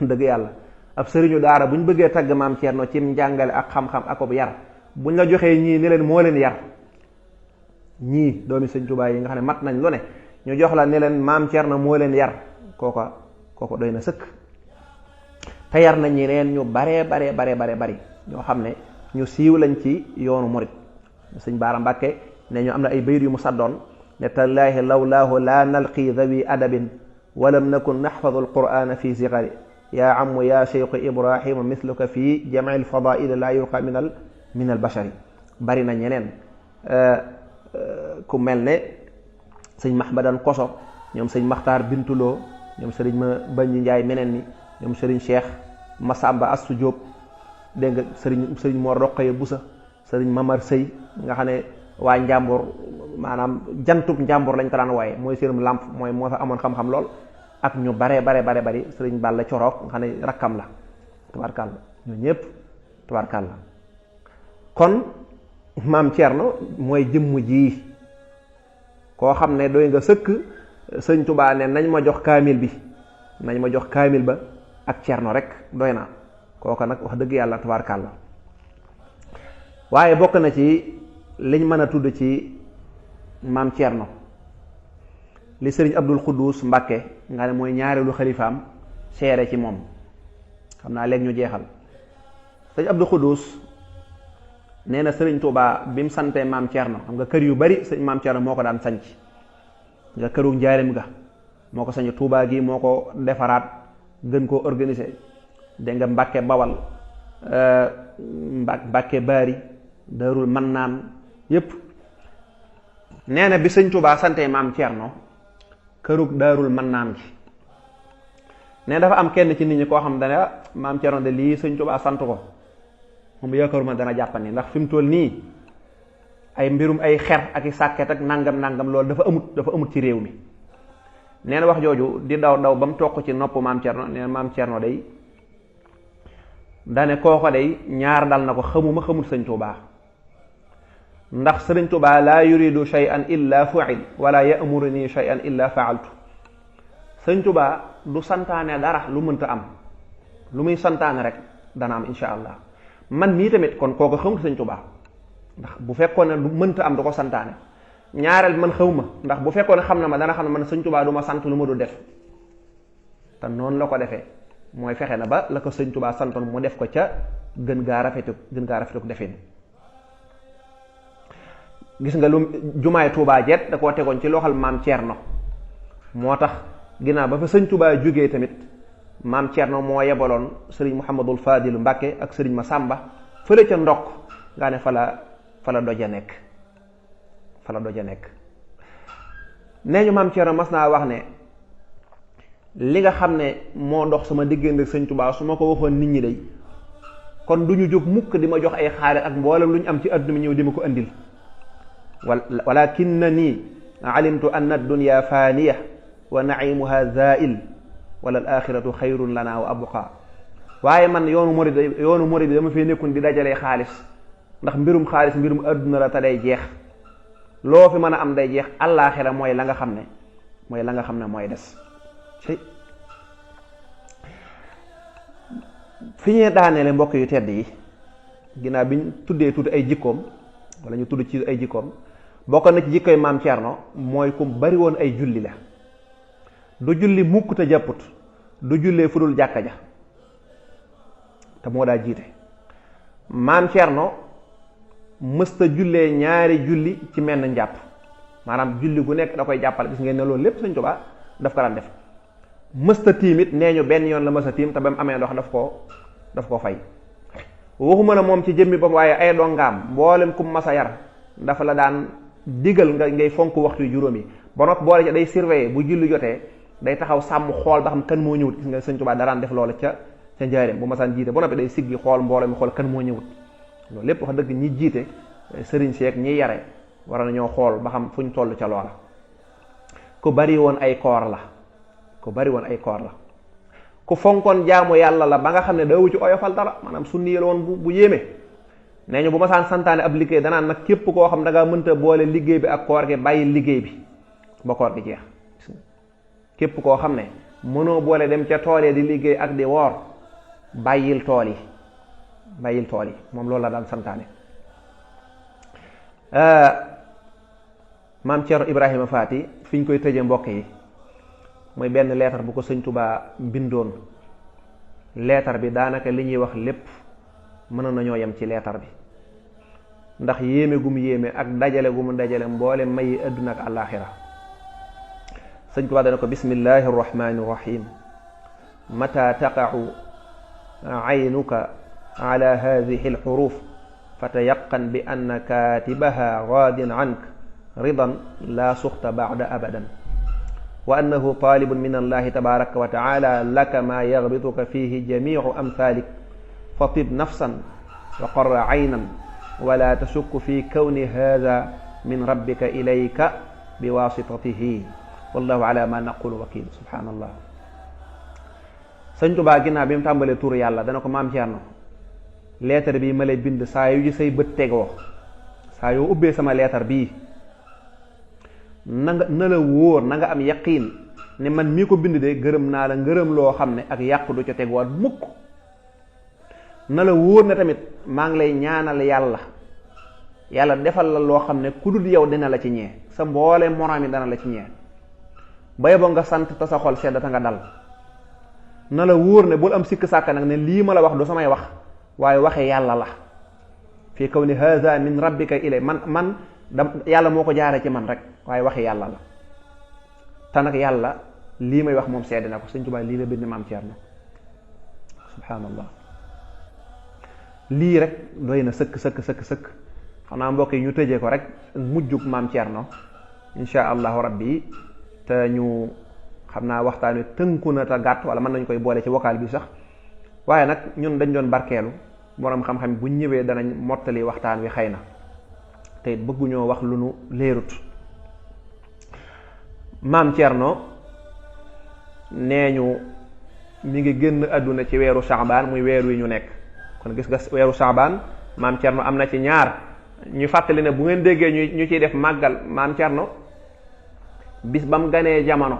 S1: dëgg yàlla ab sëriñu daara bu ñu bëggee tagg maam Thierno ci njàngale ak xam-xam ak ab yar buñ la joxee ñii ne leen moo leen yar ñii doomi sëñ Touba yi nga xam ne mat nañ lu ne ñu jox la ne leen maam Thierno moo leen yar kooka doy na sëkk. te yar nañ ñeneen ñu bari ñoo xam ne ñu siiw lañ ci yoonu murit sëñ Baara Mbàkke ne ñu am na ay bayit yu mu saddoon ne tallaahi lawlaahu laa nalqi dawi adabin walam nakun naxfadu alqur'ana fi sigari yaa amu yaa cheikhu ibrahima misluka fi jamci alfadaili laa yulqa min albashari. bari na ñeneen ku mel ne sëñ Mahmadan Koso ñoom sëñ Maxtaar Bintuloo ñoom sëriñ ma Bañi Njaay meneen mi ñoom sëriñ Cheikh Masamba Astu Jóob dégg nga sëriñ Mor Roqaya Busa sëriñ Mamar Sëy nga xam ne waa njàmbur maanaam jantub njàmbur lañ ko daan waaye mooy seenum làmp mooy moo fa amoon xam-xam lool ak ñu bari sëriñ Balla Corook nga xam ne rakkam la tubaarkàlla ñoo ñëpp tubaarkàlla. kon maam Thierno mooy jëmm ji koo xam ne doy nga sëkk sëñ Touba ne nañ ma jox kaamil ba ak Thierno rek doy na kooka nag wax dëgg yàlla tubaarkàlla. waaye bokk na ci liñ mën a tudd ci maam Thierno li sëriñ Abdul Xuddus Mbàkke nga ne mooy ñaareelu xalifaam seere ci moom xam naa léegi ñu jeexal. sëriñ Abdul Xuddus nee na sëriñ Touba bi mu santee maam Thierno xam nga kër yu bari sëñ maam Thierno moo ko daan sanc nga këru njaarim ga moo ko sañ Touba gi moo ko defaraat gën koo organiser dégg nga Mbàkke Bawal Mbàkke Baari Daarul Mannaan yépp. nee na bi sëñ Touba santee maam Thierno kërug Daarul Mannaan gi ne dafa am kenn ci nit ñi koo xam dane maam Cerno de lii sëñ Tuubaa sant ko moom yaakaaruma dana jàppandi ndax fi mu toll nii ay mbirum ay xer ak i sàkket ak nangam loolu dafa amut ci réew mi. nee na wax jooju di daw ba mu toq ci nopp maam Cerno nee na maam Cerno day dane kooko day ñaar dal na ko xamul sëñ Tuubaa ndax sëriñ Tuubaa laa yuridu shay'an illa fu'il wala ya'muruni shay'an illa fa'altu. sëñ Tuubaa du santaane dara lu mënta am lu muy santaane rek dana am insha allah man mii tamit kon kooku xamul sëñ Tuubaa ndax bu fekkoon ne lu mënta am du ko santaane. ñaareel man xaw ma ndax bu fekkoon ne xam na ma dana xam ne man sëñ Tuubaa du ma sant lu ma du def te noonu la ko defee mooy fexe na ba la ko sëñ Tuubaa santoon mu def ko ca gën gaa rafetu defin. gis nga lu jumaay Tuubaa jet da koo tegoon ci loxol maam Cerno moo tax ginnaaw ba fa sëñ Tuubaa jógee tamit maam Cerno moo yebaloon sëriñ Muhammadul Faadilu Mbàkke ak sëriñ Masàmba fële ca ndokk nga ne fa la doja nekk nee ñu maam Cerno mas naa wax ne li nga xam ne moo dox sama diggante sëñ Tuubaa su ma ko waxoon nit ñi day kon du ñu jóg mukk di ma jox ay xaalis ak mboolem lu ñu am ci àdduna mi ñëw di ma ko andil walakinnani alimtu anna ad-dunya faaniya wa naimuha zail wala al axiratu xayrun lana wa abqa. waaye man yoonu murid dama fee nekkun di dajalee xaalis ndax mbirum xaalis mbirum àdduna la te day jeex loo fi mën a am day jeex àllaaxira mooy la nga xam ne mooy des fi ñee daaneele mbokk yu tedd yi ginnaaw bi ñu tuddee tuuti ay jikkoom wala ñu tudd ci ay jikkoom bokk na ci jikkoy maam Cerno mooy ku bari woon ay julli la du julli mukk te jàpput du jullee fu dul jàkka ja te moo daa jiite maam Cerno mësta jullee ñaari julli ci menn njàpp maanaam julli gu nekk da koy jàppal gis ngeen ne loolu lépp sëñ Tuubaa daf ko daan def mësta tiim it nee ñu benn yoon la mësta tiim te ba mu amee ndox daf koo fay waxuma la moom ci jëmmi bopp waaye ay dongaam mboolem kum masa yar dafa la daan digal ngay fonk waxtu juróom yi ba noppi boole ca day surveiller bu julli jotee day taxaw sàmm xool ba xam kan moo ñëwut gis nga sëñ Tuubaa daraan def loola ca njaareem bu masaan jiite ba noppi day siggi xool mbooloo mi xool kan moo ñëwut loolu lépp wax dëgg ñi jiite sëriñ seeg ñi yare war nañoo xool ba xam fu ñu toll ca loola ku bari woon ay koor la ku fonkoon jaamu yàlla la ba nga xam ne daawu ci oyofal dara maanaam sunni la woon bu yéeme nee ñu bu ma saan santaane ab liggéey danaan nag képp koo xam da ngaa mënta boole liggéey bi ak koor gi bàyyi liggéey bi ba koor gi jeex képp koo xam ne mënoo boole dem ca tool yi di liggéey ak di woor bàyyil tool yi moom loolu la daan santaane. maam Cerno Ibrahima Faati fi ñu koy tëje mbokk yi mooy benn leetar bu ko sëñ Tuubaa bindoon leetar bi daanaka li ñuy wax lépp mënoon nañoo yem ci leetar bi ndax yéeme gu mu yéeme ak dajale gu mu dajale mboole mayi àdduna ak àllaaxira sëñ Tuubaa dana ko bismillahi arrahmani irrahim mata taqa'u aynuka ala hadihi alxuruf fatayaqan bi anna katibaha raadin ank ridan la suxta ba'da abadan wa annahu talibun min allahi tabaraka wa taala laka ma yaghbituka fihi jamiu amthalik fatib nafsan wa qarra aynan wala tasukku fi kawni hadha min rabbika ilayka biwasitatihi wallahu ala ma naqulu wakil subhanallah. sëñ Tuubaa ginnaaw bi mu tàmbalee tuuru yàlla dana ko maam Cerno leetar bii ma lay bind saa yu ji say bët tegoo saa yoo ubbee sama leetar bii na la wóor na nga am yaqiin ne man mii ko bind de gërëm naa la ngërëm loo xam ne ak yàqu du ca teguwaat mukk na la wóor ne tamit maa ngi lay ñaanal yàlla defal la loo xam ne ku dul yow dina la ci ñee sa mboole moroom yi dana la ci ñee ba yeboo nga sant te sa xol sedd ta nga dal na la wóor ne bul am sikk sàkk nag ne lii ma la wax du samay wax waaye waxe yàlla la fii kaw ni haza min rabbika ilay man yàlla moo ko jaaree ci man rek waaye waxe yàlla la te nag yàlla lii may wax moom sedd na ko sëñ Tuubaa lii la bind maam Cerno subhaanallah lii rek doy na sëkk xam naa mbokk yi ñu tëjee ko rek mujjug maam Cerno insha allahu rabbi te ñu xam naa waxtaan wi tënku na te gàtt wala mën nañu koy boole ci vocal bi sax waaye nag ñun dañ doon barkeelu borom xam-xam buñ ñëwee danañ mottali waxtaan wi xëy na te it bëgguñoo wax lu nu leerut. maam Cerno nee ñu mi ngi génn àdduna ci weeru Saabaan muy weer wi ñu nekk kon gis nga weeru Saabaan maam Cerno am na ci ñaar ñu fàttali ne bu ngeen déggee ñu ciy def màggal maam Cerno bis ba mu ganee jamono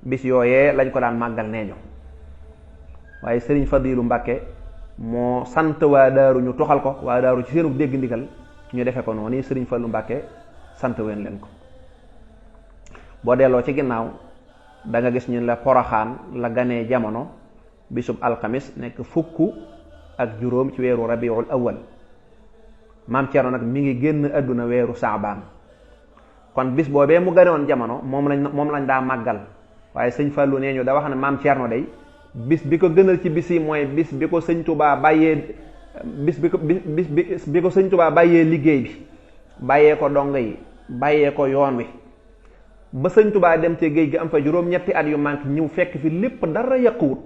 S1: bis yooyee lañ ko daan màggal nee ñu waaye sëriñ Fadilu Mbàkke moo sant waa daaru ñu toxal ko waa daaru ci seenu dégg ndigal ñu defe ko noonu sëriñ Fallu Mbàkke sant ween leen ko. boo delloo ci ginnaaw da nga gis ñu la Poroxaan la ganee jamono bisub alxamis nekk fukk ak juróom ci weeru rabiul awal maam Cerno nag mi ngi génn àdduna weeru Saabaan kon bis boobee mu ganewoon jamono moom lañ daa màggal waaye sëñ Fallu nee ñu da wax ne maam Cerno day bis bi ko gënal ci bis yi mooy bis bi ko sëñ Tuubaa bàyyee bi ko sëñ Tuubaa bàyyee liggéey bi bàyyee ko dongo yi bàyyee ko yoon wi ba sëñ Tuubaa dem ci géej gi am fa juróom-ñetti at yu manqué ñëw fekk fi lépp dara yàquwut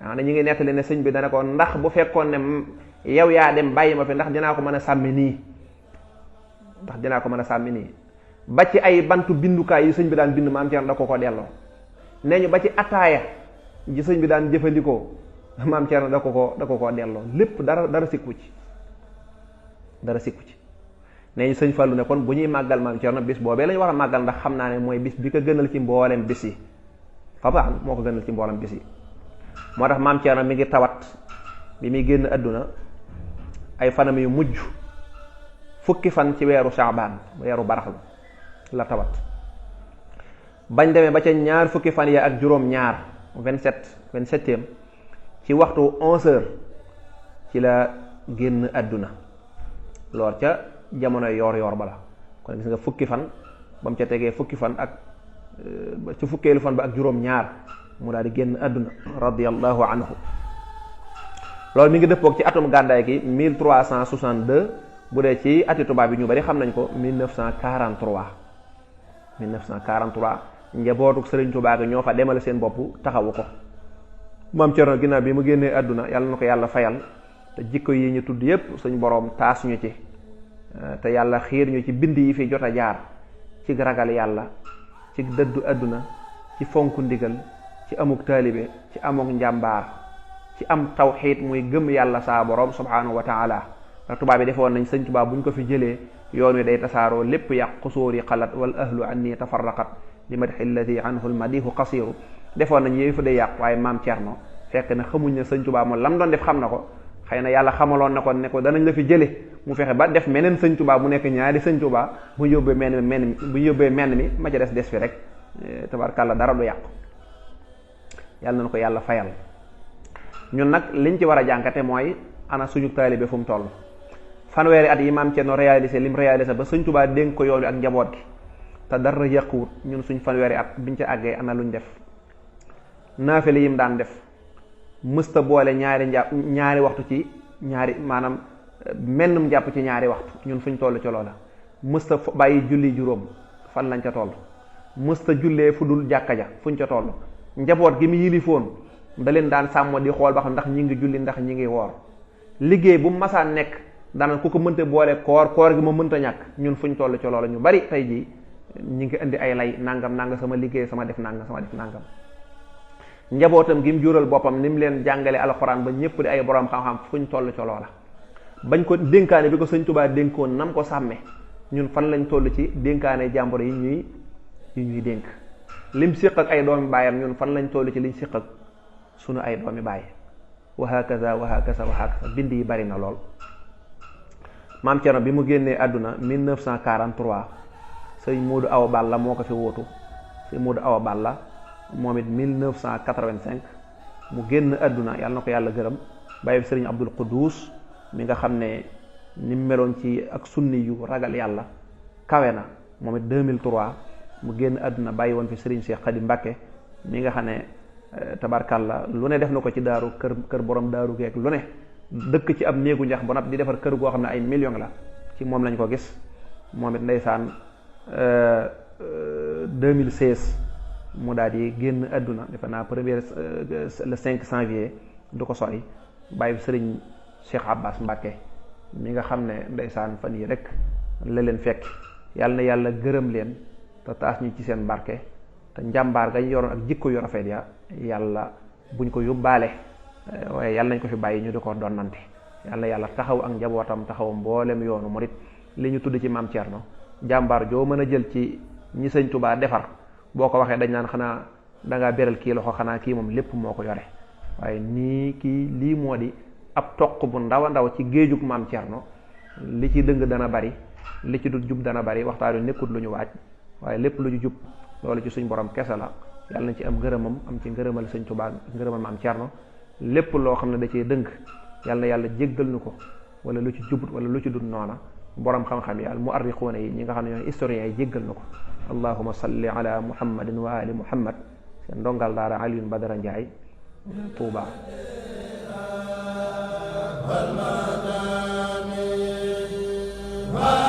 S1: waaw ñu ngi nettali ne sëñ bi dana ko ndax bu fekkoon ne yow yaa dem bàyyi ma fi ndax dinaa ko mën a sàmmi nii ba ci ay bantu bindukaay yi sëñ bi daan bind maam Cerno da ko delloo nee ñu ba ci ataaya ji sëñ bi daan jëfandikoo maam Cerno da ko delloo lépp dara sikku ci nee ñu sëñ Fallu ne kon bu ñuy màggal maam Cerno bis boobee lañu war a màggal ndax xam naa ne mooy bis bi ko gënal ci mboolem bis yi fapaan moo ko gënal ci mboolem bis yi moo tax maam Cerno mi ngi tawat bi muy génn àdduna ay fanam yu mujj fukki fan ci weeru Saabaan weeru baraxlu la tawat bañ demee ba ca ñaar fukki fan ya ak juróom ñaar 27e ci waxtu 11h ci la génn àdduna lool ca jamono yoor bala kon gis nga fukki fan ba mu ca tegee fukki fan ak ci fukkeelu fan ba ak juróom ñaar mu daal di génn àdduna radiyallahu anhu loolu mi ngi dëppoog ci atum gàddaay gi 1362 bu dee ci ati tubaab bi ñu bari xam nañ ko 1943 njabootuk Sëriñ Tuubaa gi ñoo fa demale seen bopp taxawu ko maam Cerno ginnaaw bi mu génnee àdduna yàlla na ko yàlla fayal te jikko yi ñu tudd yépp suñ boroom taas ñu ci te yàlla xiir ñu ci bind yi fi jot a jaar ci ragal yàlla ci dëddu àdduna ci fonk ndigal ci amuk taalibe ci amuk njàmbaar ci am tawxiid muy gëm yàlla saa boroom subhaanahu wa taala ndax tubaab bi defoon nañ sëñ Tuubaa bu ñu ko fi jëlee yoon wi day tasaaroo lépp yàq xusóori xalat wal ahlu anni tafarraqat li madxi alladi anhu almadihu qasiru defoon nañ yooyu fa day yàq waaye maam Cerno fekk na xamuñ ne sëñ Tuubaa moom lam doon def xam na ko xëy na yàlla xamaloon na ko ne ko danañ la fi jële mu fexe ba def meneen sëñ Tuubaa mu nekk ñaari sëñ Tuubaa bu yóbbee menn mi ma ca des fi rek tabarkàlla dara du yàqu yàlla na ko yàlla fayal. ñun nag liñ ci war a jànkate mooy ana suñu taalibe fu mu toll fanweeri at yi maam Cerno réalisé lim réalisé ba sëñ Tuubaa dénk ko yoon wi ak njaboot gi te dara yàquwut ñun suñ fanweeri at biñ ca àggee ana luñ def naafile yim daan def mësta boole ñaari waxtu ci ñaari maanaam mennum jàpp ci ñaari waxtu ñun fuñ toll ci loola mësta bàyyi julli juróom fan lañ ca toll mësta jullee fu dul jàkka ja fuñ ca toll njaboot gi mu yilifoon da leen daan sàmm di xool ba xam ndax ñi ngi julli ndax ñi ngi woor liggéey bu masaan nekk daanaka ku ko mënta boole koor gi ma mënta ñàkk ñun fuñ toll ci loola ñu bari tey jii ñi ngi indi ay lay nangam sama liggéey sama def nangam njabootam gi mu jural boppam ni mu leen jàngale alxuraan ba ñëpp di ay borom xam-xam fuñ toll ci loola bañ ko dénkaane bi ko sëñ Tuubaa dénkoon nam ko sàmme ñun fan lañ toll ci dénkaane jàmbur yi ñuy dénk lim séq ak ay doomi baayam ñun fan lañ toll ci liñ séq ak sunu ay doomi baay wa hakaza bind yi bari na lool. maam Cerno bi mu génnee àdduna 1943 sëñ Moodu Awa Balla moo ko fi wóotu sëñ Moodu Awa Balla moom it 1985 mu génn àdduna yàlla na ko yàlla gërëm bàyyi sëriñ Abdul Quddus mi nga xam ne ni mu meloon ci ak sunni yu ragal yàlla kawe na moom it 2003 mu génn àdduna bàyyi woon fi sëriñ Cheikh Khady Mbacké mi nga xam ne tabarkàlla lu ne def na ko ci daaru kër borom daaru geek lu ne dëkk ci ab néegu ñax ba noppi di defar kër goo xam ne ay millions la ci moom lañ ko gis moom it ndeysaan 2003 2016 mu daal di génn àdduna defe naa le 5 janvier du ko sori bàyyi sëriñ Cheikh Abbas Mbacke mi nga xam ne ndeysaan fan yi rek la leen fekk yàlla na yàlla gërëm leen te taas ñu ci seen barke te njàmbaar gañ yoroon ak jikko yu rafet ya yàlla buñ ko yóbbaale waaye yàlla nañ ko fi bàyyi ñu di ko donnante yàlla yàlla taxaw ak njabootam taxaw mboolem yoonu murit li ñu tudd ci maam Thierno jàmbaar joo mën a jël ci ñi sëñ Touba defar boo ko waxee dañ naan xanaa dangaa beral kii loxo xanaa kii moom lépp moo ko yore waaye lii moo di ab toq bu ndaw a ndaw ci géejug maam Thierno li ci dëng dana bari li ci du jub dana bari waxtaan wi nekkut lu ñu waaj waaye lépp lu ñu jub loolu ci suñ borom kese la yàlla nañ ci am ngërëmam am ci ngërëmal sëñ Touba ngërëmal maam Thierno lépp loo xam ne da cee dëng yàlla na yàlla jéggal nu ko wala lu ci jubut wala lu ci dul noona borom xam-xam yi al muarrixuuna yi ñi nga xam ne ñooy historiens yi jéggal na ko allahuma salli ala muhammadin wa ali muhammad seen ndongal daara Alioune Badara Ndiaye Touba
S2: wa